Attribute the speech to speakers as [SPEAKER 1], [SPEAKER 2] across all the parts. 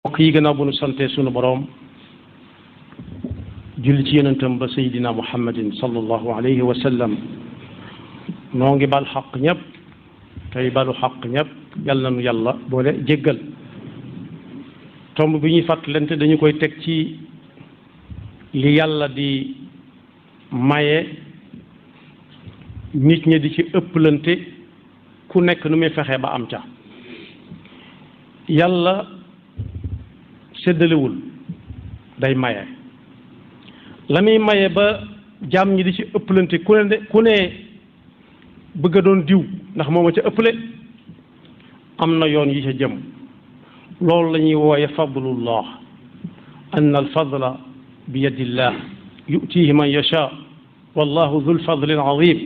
[SPEAKER 1] mbokk yi gannaaw bu nu sante sunu boroom julli ci yonentam ba sayidina muhammadin sallallahu alayhi wa sallam noo ngi bal xaq ñëpp tey balu xaq ñëpp yàlla na nu yàlla boole jéggal tomb bi ñuy fàttalante dañu koy teg ci li yàlla di maye nit ñi di ci ëpplante ku nekk nu muy fexe ba am ca yàlla séddalewul day maye la muy maye ba jaam ñi di ci ëpplante ku ne bëgg a doon diw ndax moom a ca ëpple am na yoon yi ca jëm loolu la ñuy wooye fadlullah anna alfadla bi yadillah yutihi man yasha wallahu dul fadlin azim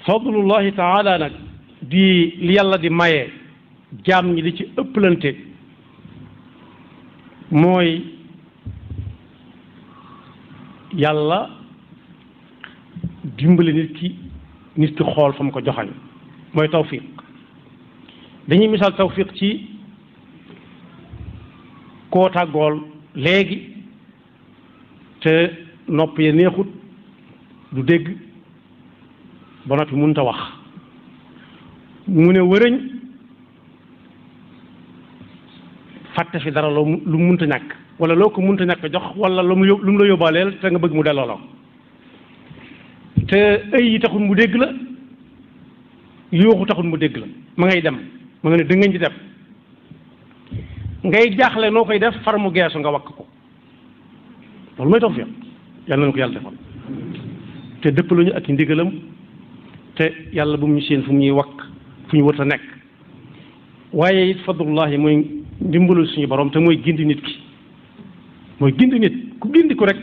[SPEAKER 1] fadlullahi taala nag di li yàlla di maye jaam ñi di ci ëpplante mooy yàlla dimbali nit ki xool fa mu ko joxañ mooy tawfiq dañuy misaal tawfiq ci koo tàggool léegi te nopp ya neexut du dégg ba noppi mënut a wax mu ne wërëñ fàtte fi dara lu mënut a ñàkk wala loo ko mënut a ñàkk jox wala lu mu la yóbbaaleel te nga bëgg mu delloo la te ay yi taxul mu dégg la yooxu taxul mu dégg la ma ngay dem ma nga ne dëngañ ci dem ngay jaaxle noo koy def far mu geesu nga wakk ko loolu mooy tawfiq yàlla nañu ko yàlla defal te dëpp lañu ak ndigalam te yàlla bu mu ñu seen fu mu ñuy wakk fu ñu wër a nekk waaye it fadlullahi mooy ndimbalul suñu borom te mooy gindi nit ki mooy gindi nit ku gindi ko rek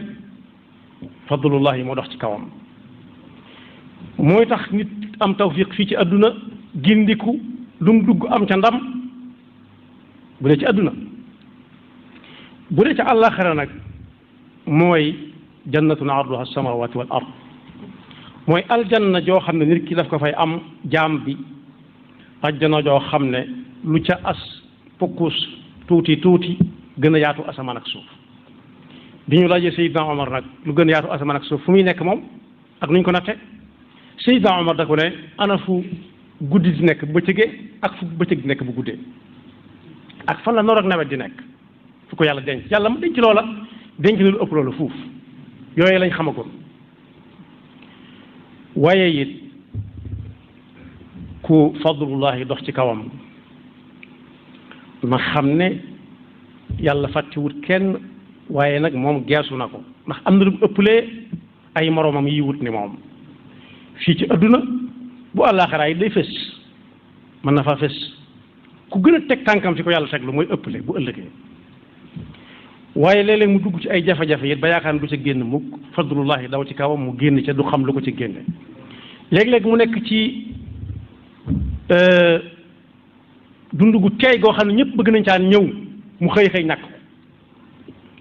[SPEAKER 1] fadlullahi moo dox ci kawam mooy tax nit am tawfiq fii ci àdduna gindiku lu mu dugg am ca ndam bu dee ci àdduna bu dee ca àllaaxira nag mooy jannatun arduha as-samawati wal ard mooy aljanna joo xam ne nit ki daf ko fay am jaam bi aljanna joo xam ne lu ca as pukkus tuuti gën a yaatu asamaan ak suuf bi ñu laajee Seydina Omar nag lu gën a yaatu asamaan ak suuf fu muy nekk moom ak nuñ ko natte Seydina Omar da ko ne ana fu guddi di nekk bu bëccëgee ak fu bëccëg di nekk bu guddee ak fan la noor ak nawet di nekk fu ko yàlla denc yàlla mu denc loola denc na lu ëpp loolu fuuf yooyu lañ xamagoon waaye it ku fadlullahi dox ci kawam ma xam ne yàlla fàttewut kenn waaye nag moom geesu na ko ndax am na lu mu ëpplee ay moroomam yi wut ni moom fii ci adduna bu àllaaxira yi day fës mën na faa fës ku gën a teg tànkam fi ko yàlla teg lu mooy ëppale bu ëllëgee waaye léeg-léeg mu dugg ci ay jafe-jafe it ba yaakaar ne du ca génn mukk fadlullahi daw ci kawam mu génn ca du xam lu ko ci génne léeg-léeg mu nekk ci dund gu teey goo xam ne ñëpp bëgg nañ caa ñëw mu xëy ñàkk ko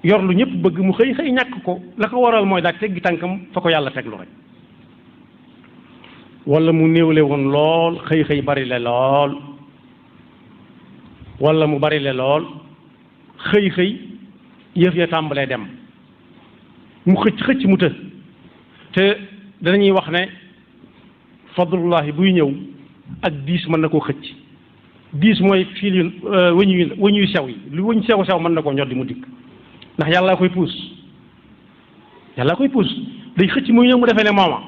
[SPEAKER 1] yor lu ñëpp bëgg mu xëy ñàkk ko la ko waral mooy daal teggi tànkam fa ko yàlla teglu rek wala mu néewle woon lool xëy bari le lool wala mu bari le lool xëy yëf ya tàmbalee dem mu xëcc mu të te danañuy wax ne fadlullahi buy ñëw ak diis mën na koo xëcc diis mooy fiil yu wëñ yu sew yi lu wëñ sew mën na koo ñor di mu dikk ndax yàlla koy puus day xëcc muy ñëw mu defee ne mooma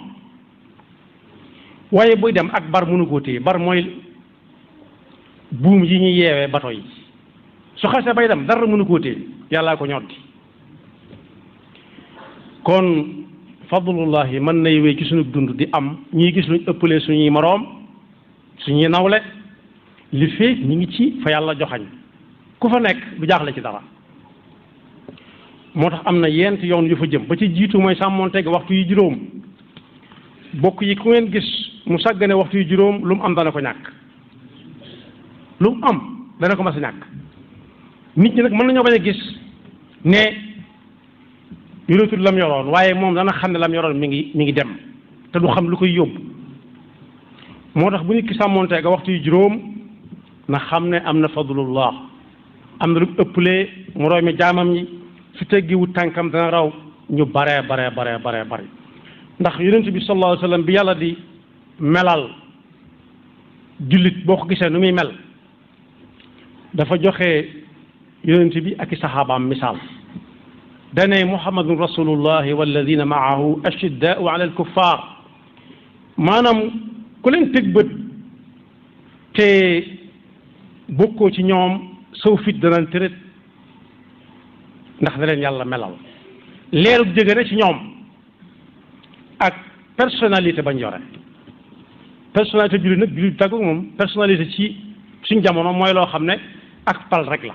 [SPEAKER 1] waaye buy dem ak bar mënu koo téye bar mooy buum yi ñuy yeewee bato yi su xasee bay dem dara mënu koo téye yàllaa ko ñoddi kon fadlullahi mën nay wéy ci suñu dund di am ñii gis luñ ëppalee suñuy moroom suñuy nawle li feeg ñi ngi ci fa yàlla joxañ ku fa nekk du jaaxle ci dara moo tax am na yent yoon yu fa jëm ba ci jiitu mooy sàmmoonteeg waxtu yu juróom bokk yi ku ngeen gis mu sàggane waxtu yu juróom lu mu am dana ko ñàkk lu mu am dana ko mas a ñàkk nit ñi nag mën nañoo bañ a gis ne yoratul lam yoroon waaye moom dana xam ne lam yoroon mi ngi dem te du xam lu koy yóbbu moo tax bu nit ki sàmmoonteeg waxtu yu juróom na xam ne am na fadlullah am na lu ëpplee moroomi jaamam ñi su teggiwut tànkam dana raw ñu baree bari ndax yonent bi sallallahu alayhi wa sallam bi yàlla di melal jullit boo ko gisee nu muy mel dafa joxe yonent bi ak i saxaabaam misaal dane muhammadun rasulullahi walladina maahu ashiddaau ala alkuffar maanaam ku leen teg bët te bokkoo ci ñoom saw fit danañ tërét ndax da leen yàlla melal leerug jóge na ci ñoom ak personnalité bañ yore personnalité jullit nag jullit tàggu moom personnalité ci suñ jamono mooy loo xam ne ak pal rek la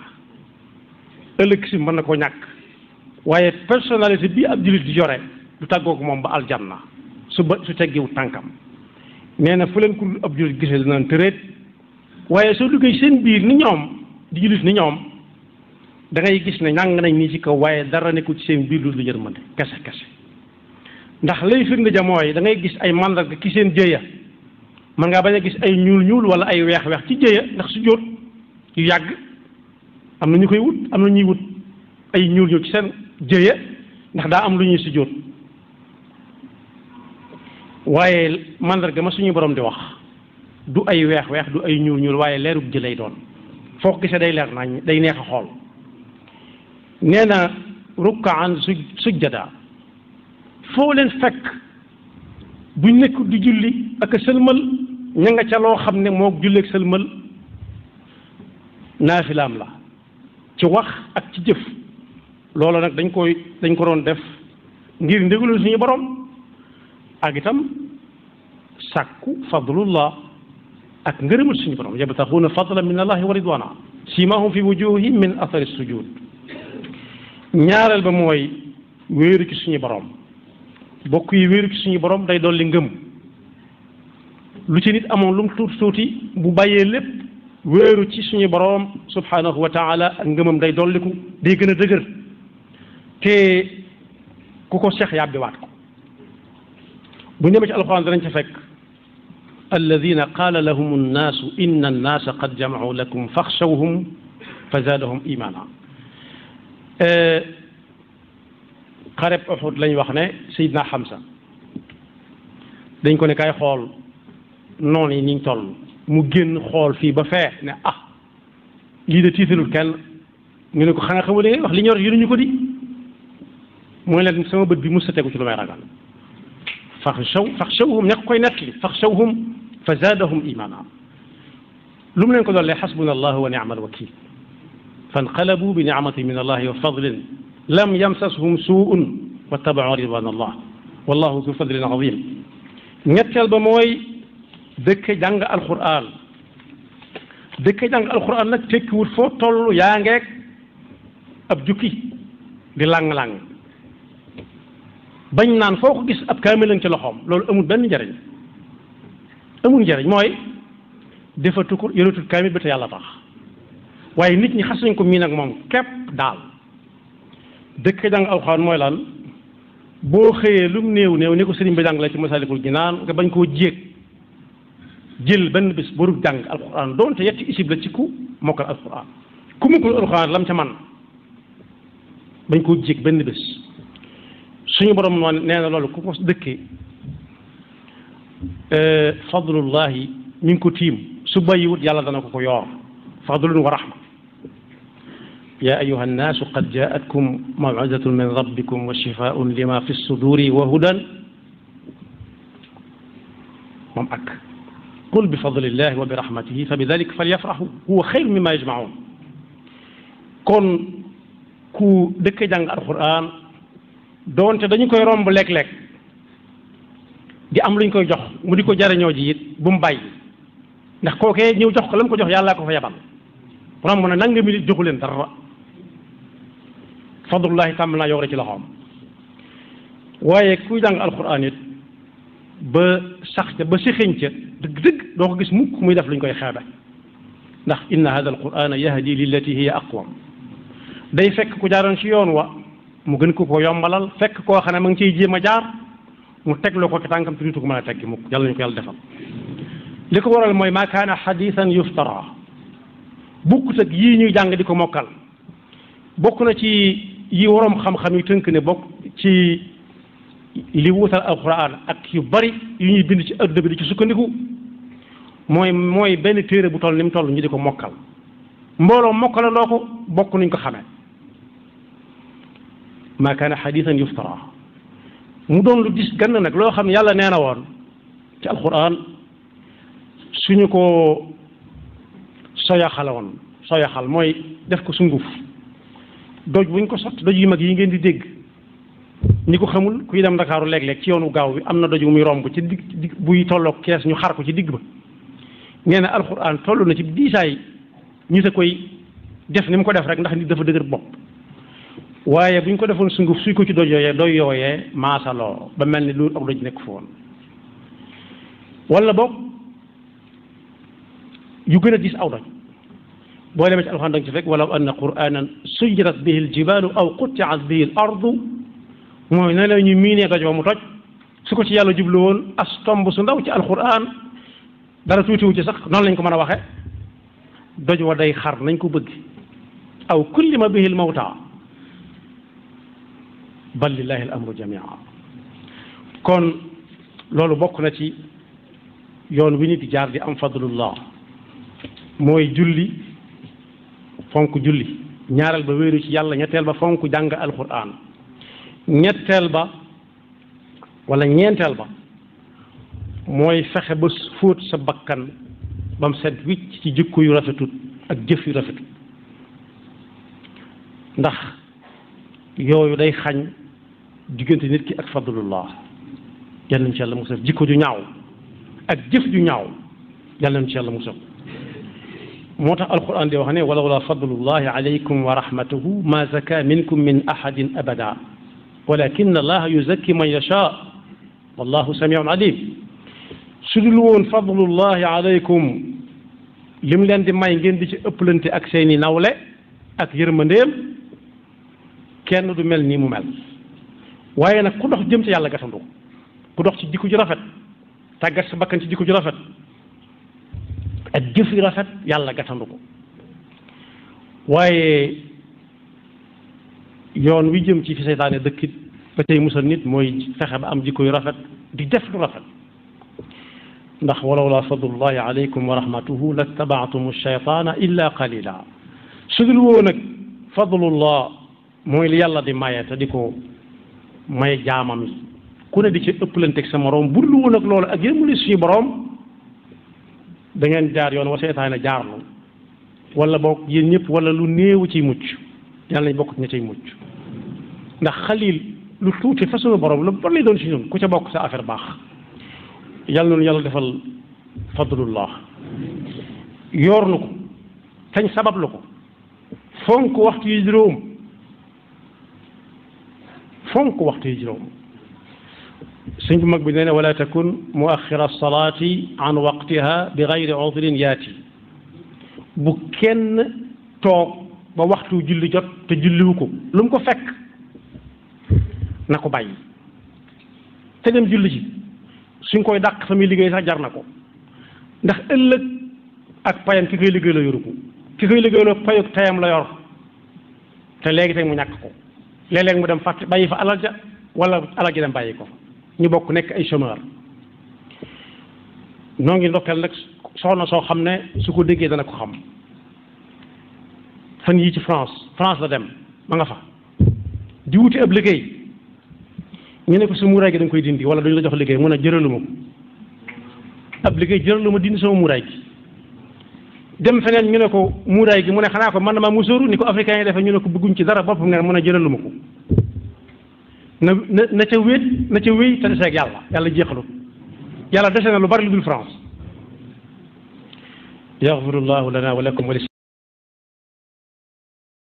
[SPEAKER 1] ëllëg si mën na koo ñàkk waaye personnalité bi ab jullit di yore du tàggoog moom ba aljanna su teggiwut tànkam nee na fu leen ku ab jullit gisee dinañ tëreet waaye soo duggee seen biir ni ñoom di jullit ni ñoom da ngay gis ne ñàng nañ nii ci kaw waaye dara nekkul ci seen biir lu yërmande kese ndax lay firnde ja mooy da ngay gis ay mandarga ki seen jëya mën ngaa bañ a gis ay ñuul wala ay weex ci jëya ndax su jóot yu yàgg am na ñu koy wut am na ñuy wut ay ñuul ci seen jëya ndax daa am lu ñuy si jóot waaye mandarga ma suñu borom di wax du ay weex du ay ñuul waaye leerub jëlay doon foo ko gisee day leer nañ day neex a xool nee na rukkaan sujjada foo leen fekk buñ nekk di julli ak a sëlmal ña nga ca loo xam ne moo julleeg sëlmal naafilaam la ci wax ak ci jëf loolu nag dañ ko doon def ngir ndégalu suñu borom ak itam sàkku fadlullah ak ngërëmal suñu borom yabtaxuuna fadlan min allahi wa ridwana simahum fi wujuhihim min athari sujud ñaareel ba mooy wéeru ci suñu borom bokk yi wéeru ci suñu borom day dolli ngëm lu ci nit amoon lu mu tuuti bu bàyyee lépp wéeru ci suñu borom subhanahu wa taala ak ngëmam day dolliku day gën a dëgër te ku ko seex yàbbiwaat ko bu ñëwee ci alxuraan danañ ca fekk alladina qaala lahum annaasu inna annaasa qad jamacuu lakum faxshawhum fa zaadahum imaana xareb Uhud lañ wax ne Seydina Hamza dañ ko ne kay xool noonu yi niñ toll mu génn xool fii ba fee ne lii de tiitalul kenn ñu ne ko xanaa xamul li ngay wax li ñor yënuñu ko di mooy leen sama bët bi mos a tegu ci lu may ragal faxshawhum ña koy nettali faxshawhum fa zaadahum imaana lu mu leen ko dollee xasbuna allahu wa ni'mal wakil fanqalabu bi ni'matin min allahi wa fadlin lam yamsashum suu'un wattaba'u ridwan allah wallahu zu fadlin azim ñetteel ba mooy dëkk jàng alquran nag tekkiwut foo toll yaa ngeeg ab jukki di lang-lang bañ naan foo ko gis ab kaamil ci loxoom loolu amul benn njariñ mooy dafa tukkur yoratul kaamil ba te yàlla tax waaye nit ñi xas nañ ko miin ak moom képp daal dëkk jàng alxuraan mooy lan boo xëyee lu mu néew ni ko sëriñ ba jàng la ci Masaalikul Jinaan nga bañ koo jël benn bis borub jàng alxuraan doonte yetti isib la ci ku mokkal alxuraan ku mokkal alxuraan lam ca man bañ koo jéeg benn bis suñu borom noonu nee na loolu ku ko dëkkee fadlullahi mi ngi ko tiim su bàyyiwut yàlla dana ko yoor fadlun wa rahma ya ayuha annaasu qad jaatkum mawizatun min rabbikum wa shifaun lima fi suduri wa hudan moom ak qul bi fadlillahi wa bi rahmatihi fa bi dalika falyafrahu huwa xayru mimma yajmaun kon ku dëkk jàng alquran doonte dañu koy romb léeg-léeg di am luñ koy jox mu di ko jariñoo ji it bu mu bàyyi ndax kookee ñëw jox ko la mu ko jox yàllaa ko fa yabal romb na nanga mi joxu leen dara fadlullahi tàmm naa yow rek ci loxoom waaye kuy jàng alquran it ba sax ca ba sixeñ ca dëgg-dëgg doo ko gis mukk muy def luñ koy xeebe ndax inna hada alqurana yahdi lillati hiya aqwam day fekk ku jaaroon ci yoon wa mu gën ko yombalal fekk koo xam ne ma ngi ciy jéem a jaar mu tegloo ko ci tànkam te dutu ko mën a teggi mukk yàlla ñu ko yàlla defal li ko waral mooy ma kaana xadisan yuftara bokkut ak yii ñuy jàng di ko mokkal bokk na ci yi waroom xam-xam yi tënk ne bokk ci li wutal alquran ak yu bari yu ñuy bind ci adduna bi di ci sukkandiku mooy benn téere bu toll ni mu toll ñu di ko mokkal mbooloo mokkalandoo ko bokk nuñ ko xamee ma kaana xadiisan yuftara mu doon lu dis gann nag loo xam ne yàlla nee na woon ci alquran suñu ko soyaxal mooy def ko sunguf doj buñ ko sotti doj yu mag yi ngeen di dégg ñi ko xamul kuy dem Ndakaaru léeg-léeg ci yoonu gaaw bi am na doj bu muy romb ci digg buy tolloog kees ñu xar ko ci digg ba nee na alquran toll na ci diisaay ñu te koy def ni mu ko def rek ndax nit dafa dëgër bopp waaye bu ñu ko defoon sunguf suy ko ci doj yooyee maasaloo ba mel ni lu ak doj nekk fa woon wala boog yu gën a diis aw doj boo demee ci alxuraan da nga ci fekk walaw anna qur'anan suyirat bihi aljibalu aw qutti'at bihi al ardu mooy ne la ñu miinee doj ba mu toj su ko ci yàlla jublu woon as tomb su ndaw ci alxuraan dara tuutiwu ci sax noonu lañ ko mën a waxe doj wa day xar nañ ko bëgg aw kullima bihi al mawta bal lillahi al amru jamia kon loolu bokk na ci yoon wi nit di jaar di am fadlullah mooy julli fonk julli ñaareel ba wéeru ci yàlla ñetteel ba fonk jàng alquran ñetteel ba wala ñeenteel ba mooy fexe ba fóot sa bakkan ba mu set wicc ci jikko yu rafetut ak jëf yu rafetut ndax yooyu day xañ diggante nit ki ak fadlullah yal nañ ci yàlla musal jikko ju ñaaw ak jëf ju ñaaw yal nañ ci yàlla musal moo tax alquran di wax ne walawla fadlullahi alaykum wa rahmatuhu ma zaka minkum min ahadin abada walakin allaha yuzakki man yasha wallahu samiun alim su dul woon fadlullahi alaykum lim leen di may ngeen di ci ëpplante ak seeni nawle ak yërmandeem kenn du mel nii mu mel waaye nag ku dox jëm ci yàlla gatandu ku dox ci jikko ju rafet tàggat sa bakkan ci jikko ju rafet ak jëf yu rafet yàlla gatandu ko waaye yoon wi jëm ci fi seytaane dëkkit ba tey musal nit mooy fexe ba am jikko yu rafet di def lu rafet ndax walawla fadlullahi alaykum wa rahmatuhu lattabaatum shaytaana illa qalila su dul woo nag fadlullah mooy li yàlla di maye te di ko may jaamam yi ku ne di ci ëppalanteeg sa moroom bu dul woon ak loolu ak yërmande suñu boroom da ngeen jaar yoon wa seytaane jaarlu wala boog yéen ñëpp wala lu néewu ciy mucc yàlla nañ bokk ña cay mucc ndax xalil lu tuuti fa suñu borom lu bon lay doon si ñun ku ca bokk sa affaire baax yàlla noonu yàlla defal fadlullah yoor nu ko tañ sabab lu ko fonk waxtu yi juróom sëñ bu mag bi nee na wala takun muaxira salaati an waqtiha bi gayri udrin yaati bu kenn toog ba waxtu julli jot te julliwu ko lu mu ko fekk na ko bàyyi te dem julli ji suñ koy dàq fa muy liggéey sax jar na ko ndax ëllëg ak payam ki koy liggéey la yoru ko ki koy liggéey la payuk tayam la yor te léegi tey mu ñàkk ko léeg-léeg mu dem fàtte bàyyi fa alal ja wala alal ji dem bàyyi ko ñu bokk nekk ay chômeur noo ngi ndokkeel nag soxna soo xam ne su ko déggee dana ko xam fan yii ci France la dem ma nga fa di wuti ab liggéey ñu ne ko sa muuraay gi da nga koy dindi wala dañu la jox liggéey mun a jëraluma ko ab liggéey jëraluma dindi sama muuraay gi dem feneen ñu ne ko muuraay gi mu ne xanaa ko man na maa musóoru ni ko africain yi defee ñu ne ko bëgguñ ci dara boppam ne mun a jëraluma ko na ca wéy te deseeg yàlla jeexalut yàlla dese na lu bari lu dul France yaxfirullahu lana wa lakum wa